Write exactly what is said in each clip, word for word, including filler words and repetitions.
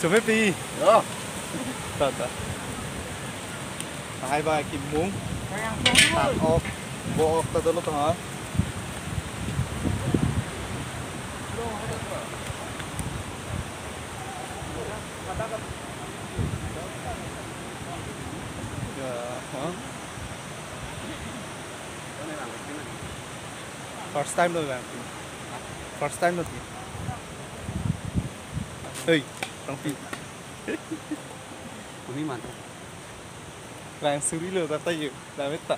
Chome pi. Yo. Ta, ta. Hai ba kimung. Tan ok. Bo ok ta dolo ta ha. Ya, ha? First time lo bang. First time lo ti. Hei, Rongpi. Uni mantu. Rang suri lo tata yu. Dame ta.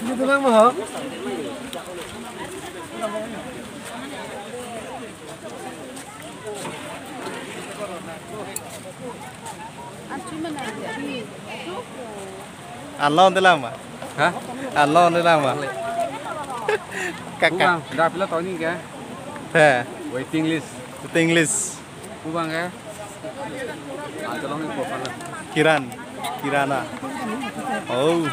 Ini tulang mah. Anlo de lama. Ha? Anlo de lama. Kakak. Bang, dah pila tahun ini ke? He. Waiting list. Waiting list. Bang ke? Antelong ni profile. Kiran. Kirana. Oh.